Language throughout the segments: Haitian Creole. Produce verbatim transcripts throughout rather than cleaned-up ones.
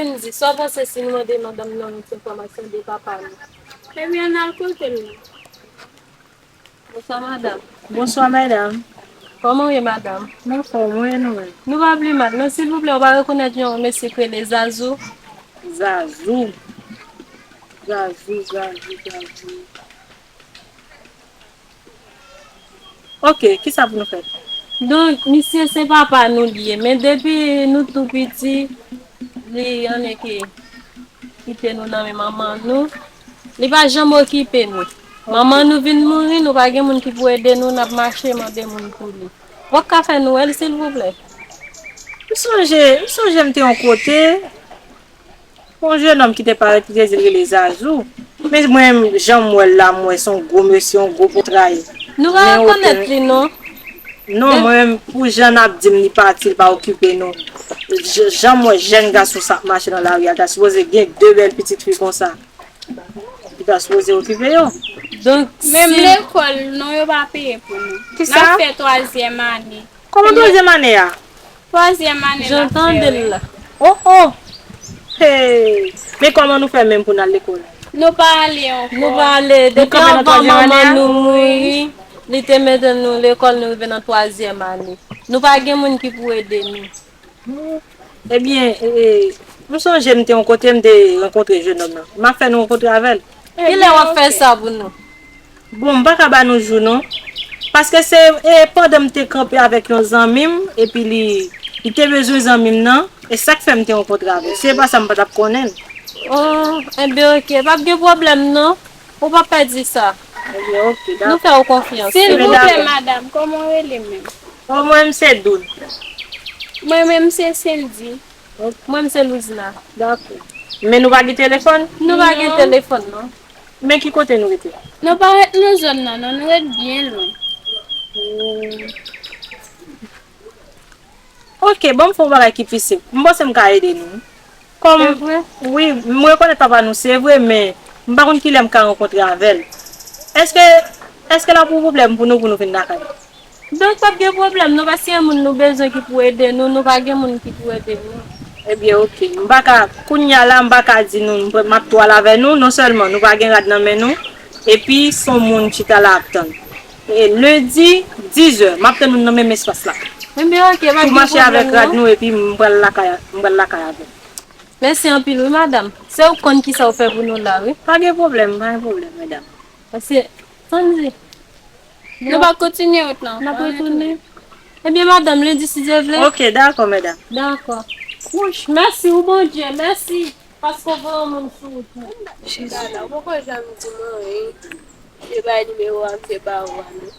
Kendy, sa w panse si nou mande madanm nan yon ti enfòmasyon de papa nou? Ebyen, n al kote l. Bonswa, madanm. Bonswa, medam. Kòman w ye, madanm? M anfòm, wi, e nou menm? Nou pa pli mal, non. Silvouplè, ou pa rekonèt yon mesye k rele Zazou? Zazou. Zazou, Zazou, Zazou. Ok, kisa pou nou fè? Donk, misye se papa nou li ye, men depi nou tou piti, li annik kite nou nan men manman nou. Li pa janm okipe nou. Manman nou vin mouri, nou pa gen moun ki pou ede nou, n ap mache mande moun pou li. W ap ka fè nou wè l, silvouplè? M sonje, m sonje m te yon kote, yon jennonm ki te parèt, ki te di l rele Zazou. Men mwen, jan m wè l la, m wè se yon gwo mesye, yon gwo potray. Nou pa rekonèt li, non. Non, mwen menm, pou jan n ap di m li pati, li pa okipe nou. J- Jan m wè jèn gason sa ap mache nan lari a, ta sipoze gen de bèl pitit fi konsa. Li ta sipoze okipe yo. Donk, menm si lekòl, non, yo pa peye pou nou. Kisa? N ap fè twazyèm ane. Kòman twazyèm ane a? Twazyèm ane n ap fè, wi. Jan tande l la. Oh, oh! Hey! Men kòman nou fè menm pou n al lekòl? Nou pa ale ankò. Nou pa ale. Depi anvan manman nou mouri, li te mete nou lekòl, nou rive nan twazyèm ane. Nou pa gen moun ki pou ede nou. Ebyen, e, m sonje m te yon kote, m te rankontre jennonm nan. M ap fè nou rankontre avè l. Kilè w ap fè sa pou nou? Bon, m pa ka ba nou jou non. Paske se, e, pandan m te kanpe avèk yon zanmi m, epi li, li te bezwen zanmi m nan, e sa k fè m te rankontre avè l. Si se pa sa, m pa t ap konnen l. Oh, enben, ok. P ap gen pwoblèm non. Ou pa pèdi sa. Ebyen, ok, dakò. Nou fè w konfyans. Silvouplè, madam, kòman w rele menm? Oh, mwen menm se Doun. Mwen menm se Sendy. Mwen menm se Louzna. Dakò. Men nou pa gen telefòn? Nou pa gen telefòn, non. Men ki kote nou rete? Nou pa ret nan zòn nan, non, nou ret byen lwen. Hmm. Ok, ban m fè yon bagay ki pi senp. M panse m ka ede nou. Kòm, wi, m rekonèt papa nou, se vre, men m pa konn kilè m ka rankontre avè l. Èske, èske l ap yon pwoblèm pou nou, pou nou vin lakay li? Donk, p ap gen pwoblèm, non, paske gen moun nou bezwen ki pou ede nou, nou pa gen moun ki pou ede nou. Ebyen, ok. M pa ka, kounye a la, m pa ka di nou, m, m ap tou al avè nou, non sèlman nou pa gen rad nan men nou, epi se yon moun chita la ap tann. E lendi, diz è, m ap tann nou nan menm espas la. Ebyen, ok, p ap gen pwoblèm, non. Pou mache avèk rad nou, epi m pral lakay, m pral lakay avè nou. Mèsi anpil, wi, madanm. Se ou k konn kisa w fè pou nou la, wi. Pa gen pwoblèm, pa gen pwoblèm, medam. Paske, Sandy, nou pa kontinye wout lan. N ap retounen. Ebyen, madanm, lendi, si Dye vle. Ok, dakò, medam. Dakò. Wouch, mèsi, wi, Bondye, mèsi. Paske w voye yon moun sou wout mwen. Dada, ou poko janm di mwen anyen. M te bay nimewo a, m te ba ou a, non.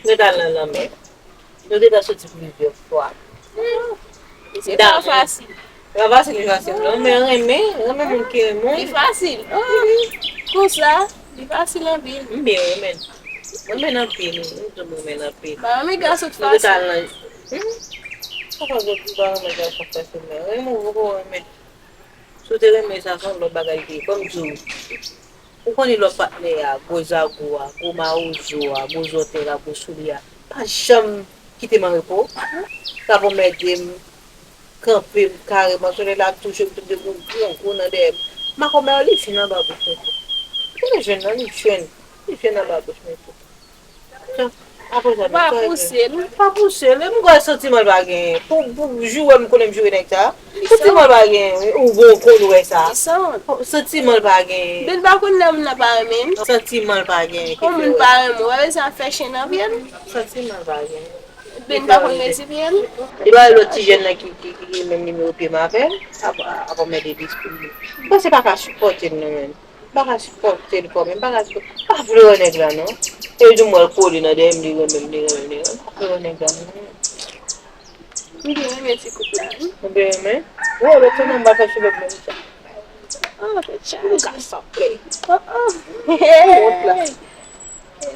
Mwen t al nan lanmè. Nou te ta soti plizyè fwa. Se pa fasil. Se pa fasil, li fasil non, men renmen, renmen moun ki renmen w. Li fasil. Oh, konsa, li fasil anpil. M byen renmen l. Renmen l anpil, m di w m renmen l anpil. Pa renmen gason fasil. Nou te al nan, hmm? Papa Gòdou pa renmen gason fasil, men renmen w poko renmen. Si w te renmen sa, se yon lòt bagay li te ye. Ban m di w, ou konnen lòt patnè a, gwo zago a, gwo mawozo a, gwo zòtèl a, gwo soulye a, pa janm kite m an repo. L ap anmède m, kanpe m kareman, solèy la ap touche m, touche m, gwo, gwo nan dèyè m. Makomè yo, li fin anba bouch mwen tou. Li jwenn nan, li jwenn, li jwenn anba bouch mwen tou. Apre sa, pa pouse l. Pa pouse l. M kwè santiman l pa genyen. Pou, pou joure m konnen m joure nèg sa. Santiman l pa genyen. Ou bon konn wè sa. Santiman l pa genyen. Ben pa konn lè moun nan pa renmen l. Santiman l pa genyen. Yon moun pa renmen w, pa bezwen fè chen nan pye l. Santiman l pa genyen. Ben pa konn mezi pye l. Li pa lòt ti jèn nan ki, ki, ki, ki menm nimewo pye m avè l. Ap, ap anmède l pou li. M panse pa ka sipòte l non menm. M pa ka sipòte l kòm, m pa ka sipòte, m pa vle wè nèg la non. E yo di m wè l kole nan dèyè m, li renmen m, li renmen m, li renmen m. M pa vle wè nèg la non. M byen renmen ti koup la wi. Ou byen renmen? Wè, lòt sèmen m pa fè cheve m menm jan. Oh, fè cheve. M ka sanble. Oh, oh. Ou wont la.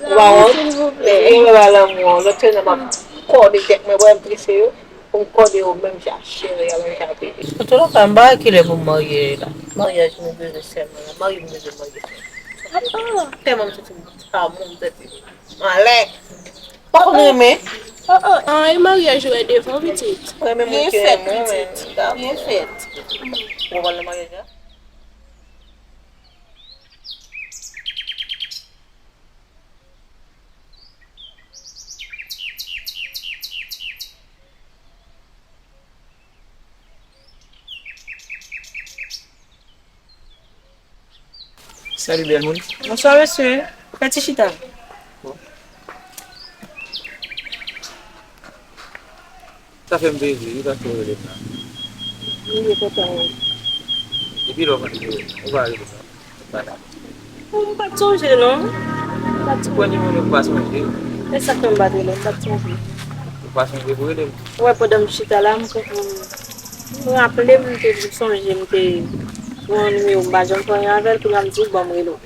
Ou pa wont? Silvouplè. Ou wè pa lanmou an. Lòt sèmen m ap kòde tèt mwen, wè m trese yo. Pou m kòde yo menm jan cheri a, menm jan bebe. Antouka, m pa wè kilè pou m marye la. Maryaj nou bezwen sèlman la. Marye m bezwen marye. Tèlman m santi m ta moun tèt m anlè. Pa konn renmen. Oh, oh, an, e maryaj ou wè devan, pitit? Mwen menm, mwen ki renmen, mwen menm. Byen fèt, pitit. Byen fèt. Ou pral nan maryaj la? Salut, bèl moun. Bonswa, mesye. Fè ti chita. Bon. Sa fè m plezi, wi, paske w rele m la. Wi, e kontan, wi. Depi lè w mande m, ou pa rele m, non. Ou pa la. Bon, m pa t sonje, non. M pa t sonje. Ou pran nimewo m, ou pa sonje. E sa k fè m pa t rele, m pa t sonje. Ou pa sonje pou rele m? Ou wè, pandan m chita la, m, m, m raple m, m te sonje, m te pran nimewo, m pa janm fè anyen avè l, kounye a m di, bon, m rele w.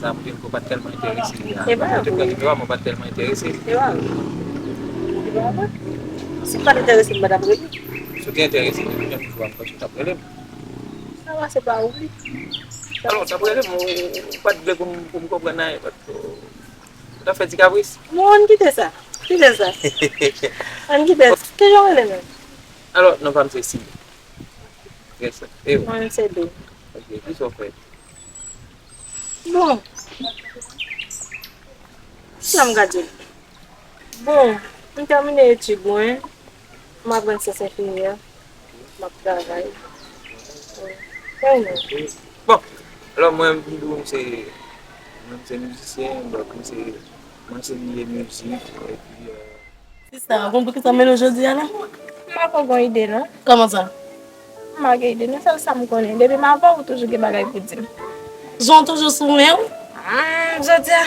Sa vle di m pa t tèlman enterese. E pa vre. Mwen te pran nimewo a, mwen pa t tèlman enterese. E pa vre. E pa vre. Si m pa t enterese, m pa t ap rele w. Si w te enterese, depi lè m jwenn ou a, m panse w t ap rele m. Sa va, se pa ou li. Alò, w t ap rele m, ou, ou pa t vle pou m, pou m konprann anyen, paske w t ap fè ti kapris. Bon, ann kite sa. Kite sa. Ann kite sa. Kijan w rele menm? Alò, non pa m se Sim. Yes, sir. E ou? Mwen, se Dou. Ok, kisa w fè? Bon. Sa m ka di w? Bon, m tèmine etid mwen. M aprann syans enfimyè. M ap travay. Bon. Bon, alò mwen, m di w, m se, mwen, m se mizisyen, donk, m se, m ansenye mizik, epi, euh, Sista, ou konn poukisa m mennen w jodi a la? M pa ko gen ide, non. Kòman sa? M pa gen ide, non. Sèl sa m konnen. Depi m avè w, ou toujou gen bagay pou di m. Jan w toujou sou men w? Hmm, jodi a,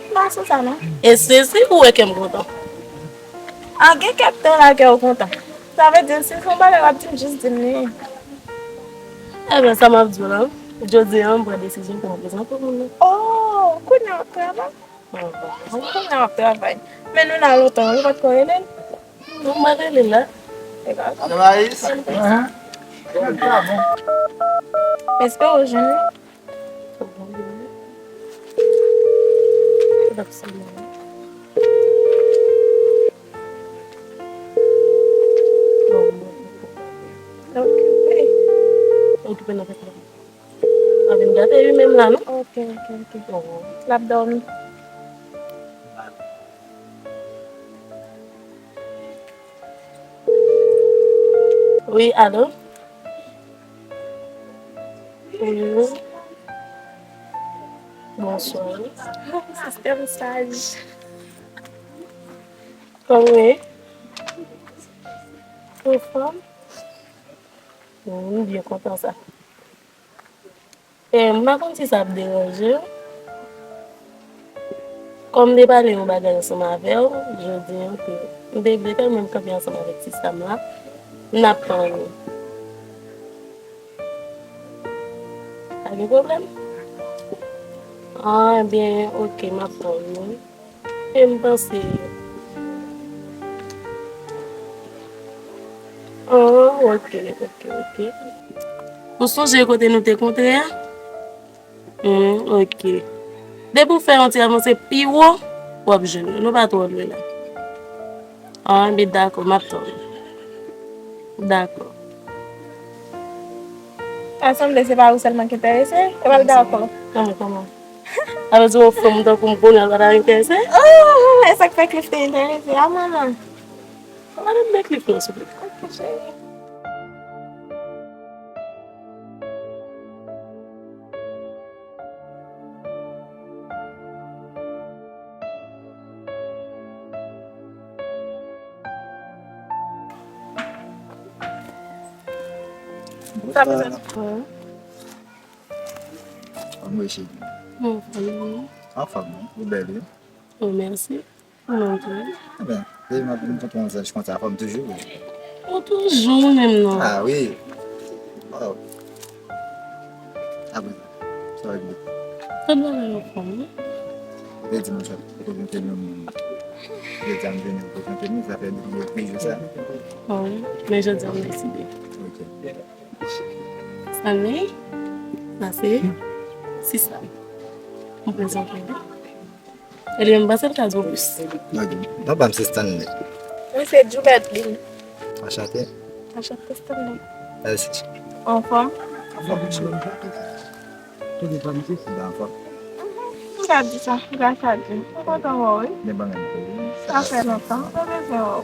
m pa sou sa, non. E se si ou wè kè m kontan. A, gen kèk tan la kè w kontan. Sa vle di, si se yon bagay w ap di m, jis di m li. Ebyen, sa m ap di w la, jodi a, m pran desizyon pou m prezante w moun nan. Oh, kounye a w ap travay? Mwen konnen w ap travay. Men nou la lontan, wi, ou pa t ko rele l? Non, mwen rele l la. E pa grav. Anaïs? Espere w jwenn li. Okipe. Okipe nan tèt mwen. Anvi m gate wi menm la, non? Ok, ok, ok. L ap dòmi. Wi, alo? Wi. Bonswa. Sistèm saj. Kòman w ye? Anfòm? Wi, m byen kontan sa. E, m pa konn si sa ap deranje w. Kòm m te pale yon bagay ansanm avè w, jodi a, ke m te vle fè l, men m kanpe ansanm avèk sista m la. N ap tann ou. Pa gen pwoblèm? Ah, ebyen, oke, m ap tann ou. E m panse. Oh, oke, oke, oke. Ou sonje kote nou te kontre a? Hmm, oke. Depi w fè yon ti avanse pi wo, w ap jwenn nou. Nou pa twò lwen la. Ah, bi dakò, m ap tann ou. Dakò. Sa sanble se pa ou sèlman ki enterese. E pa l dakò. Kòman, kòman? Sa vle di yon fanm tankou m kounye a l pa ta enterese? Oh, e sa k fè Cliff te enterese a manman. Pale m de Cliff non, souple. Ok, cheri. Ou ta bezwen. Anmwe cheri. Anfòm wi. Anfòm wi. Ou bèl wi. Oh, mèsi. Ou menm tou. Ebyen, depi m ap vin kontre yon zaj konsa, fò m toujou ri. Ou toujou menm non. Ah wi. Oh. Apre sa, sa regle. Tout bagay anfòm wi. Ou te di m sa, ou te prezante m yon moun. Jodi a m vini, ou prezante m, sa fè depi, depi jou sa. Oh, men jodi a m deside. Ok. Stanley, sa se sista m. M prezante w. E li menm panse l ka di w plis. Ok. Non, pa m se Stanley. Mwen se Juliette Lynn. Anchante. Anchante Stanley. Mèsi. Anfòm? Anfòm. Tout depannse si ba anfòm. M ka di sa, m ka sa di. M kontan wè w, wi. Men ban m. Sa fè lontan, mwen bezwen wè w.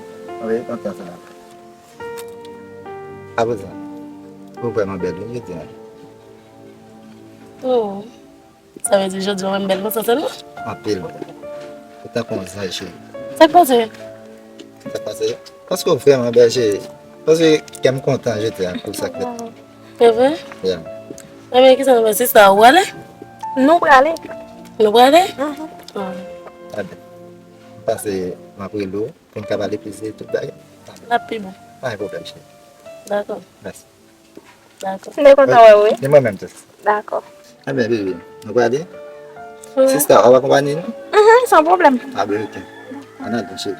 Wi, kontan sa. Apre sa, ou vrèman bèl, wi, jodi a. Oh. Sa vle di jodi a w wè m bèl konsa sèlman? Anpil. Ou tankou yon zanj, cheri. Sa k pase? Sa k pase? Paske w vrèman bèl, cheri. Paske kè m kontan jodi a pou sa k fèt. Se vre? Yeah. Ebyen, kisa nou fè? Sista, ou prale? Nou prale. Nou prale? Mhm. Ah. Pase, m ap rele w pou n ka pale plis de tout bagay. L ap pi bon. Pa gen pwoblèm, cheri. Dakò. Mèsi. Dakò. M te kontan wè w, wi. E mwen menm tou. Dakò. Ebyen, bebe, nou prale? Wi. Sista, w ap akonpanye nou? Mhm, san pwoblèm. Ah ben, ok. Ann ale, cheri.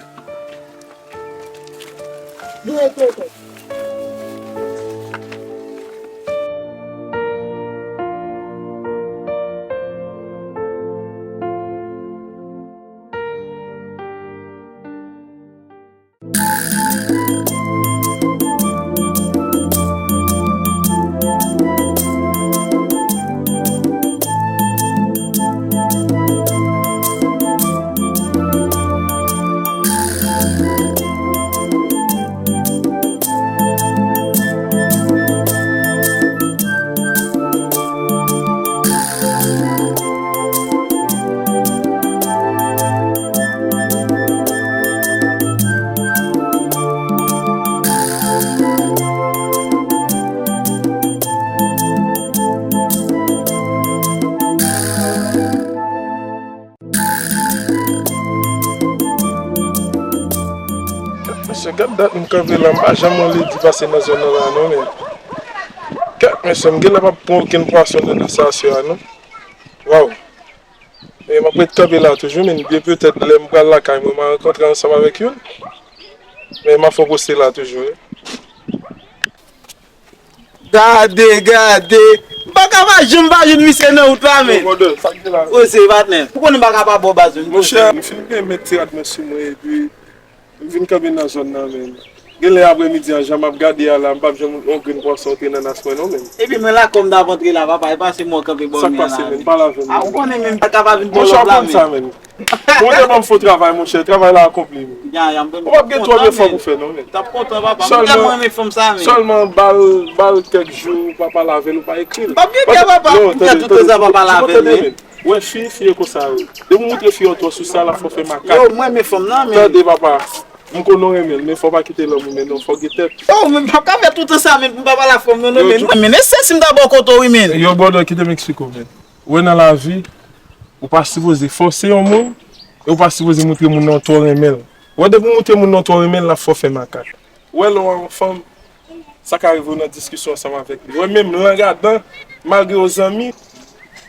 Mesye, gad dat m kanpe la, m pa janm wè ledi pase nan zòn nan la non, men. Kèt, mesye, m genlè p ap pran okenn pwason nan, nan sa aswè a non. Waw. E m ap ret kanpe la toujou, men byen petèt lè m pral lakay mwen, m a rankontre ansanm avèk youn. Men m ap fè poste la toujou, wi. Gade, gade. M pa ka pa janm pa jwenn misye nan wout la, men. Yo, brother, sa k gen la? Wi, se patnè. Ou konnen m pa ka pa ba w baz, men. Monchè, m fin gen met ti rad mwen sou mwen, epi m vin kanpe nan zòn nan, men. Genlè aprèmidi an, jan m ap gade a la, m p ap janm wè yon grenn pwason antre nan nas mwen, non, men. Epi mwen la, kòm m t ap antre la, papa, e pa se mwen kanpe bò men la. Sa k pase, men? Pale avè m. A, ou konnen, men, m pa ka pa vin pòlòp la, men. Monchè, w ap konn sa, men. Bondye ban m fo travay, monchè. Travay la akonpli, men. Ou p ap gen twòp efò pou fè, non, men. T ap kontan, papa. M tèlman renmen fanm sa, men. Sèlman, sèlman ba l, ba l kèk jou, ou pa pale avè l, ou pa ekri l. M p ap gen kè, papa. M fè tout tan sa, pa pale avè l, men. Ou wè fi, fi e konsa yo. Depi w montre fi yo twò sou sa, l ap fè w fè makak. Yo, mwen renmen fanm nan, men. Tande, papa. M konnen w renmen l, men fò w pa kite lanmou mennen w, fò w gen tèt. Yo, men m p ap ka fè tout tan sa, men, pou m pa pale ak fanm nan, non, men. Men, men, se si m ta bò kote w, wi, men. Yo, brother, kite m eksplike w, men. Ou wè nan lavi, ou pa sipoze fòse yon moun, e ou pa sipoze montre moun nan twò renmen l. Ou wè depi w montre moun nan twò renmen l, l ap fè w fè makak. Ou wè lè w ak yon fanm, sa ka rive w nan diskisyon ansanm avèk li. Ou wè menm lang adan, malgre yo zanmi,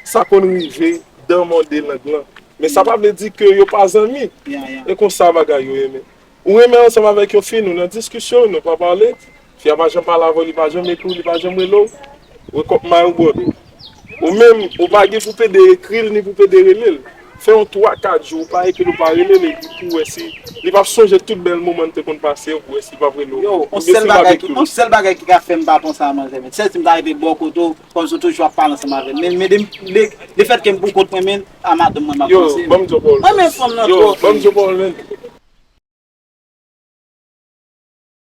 sa konn rive dan mòde lang lan. Men sa pa vle di ke yo pa zanmi. E konsa bagay yo ye, men. Ou renmen ansanm avèk yon fi, nou nan diskisyon, nou pa pale. Fi a pa janm pale avè w, li pa janm ekri w, li pa janm rele w. Wake up my brother. Ou menm, ou pa gen pou pede ekri l, ni pou pede rele l. Fè yon twa, kat jou, ou pa ekri l, ou pa rele l, epi pou wè si li p ap sonje tout bèl moman n te konn pase yo, pou wè si l p ap rele w. Yo, yon sèl bagay ki, yon sèl bagay ki ka fè m pa panse a manzè, men. Se si m ta rete bò kote w, kòmsi w toujou ap pale ansanm avè l. Men, men de, de, lefètke m pou kont mwen, men, a madanm mwen, m ap panse. Yo, ban m di w yon pawòl. Mwen, men fanm nan twò. Yo, ban m di w yon pawòl, men.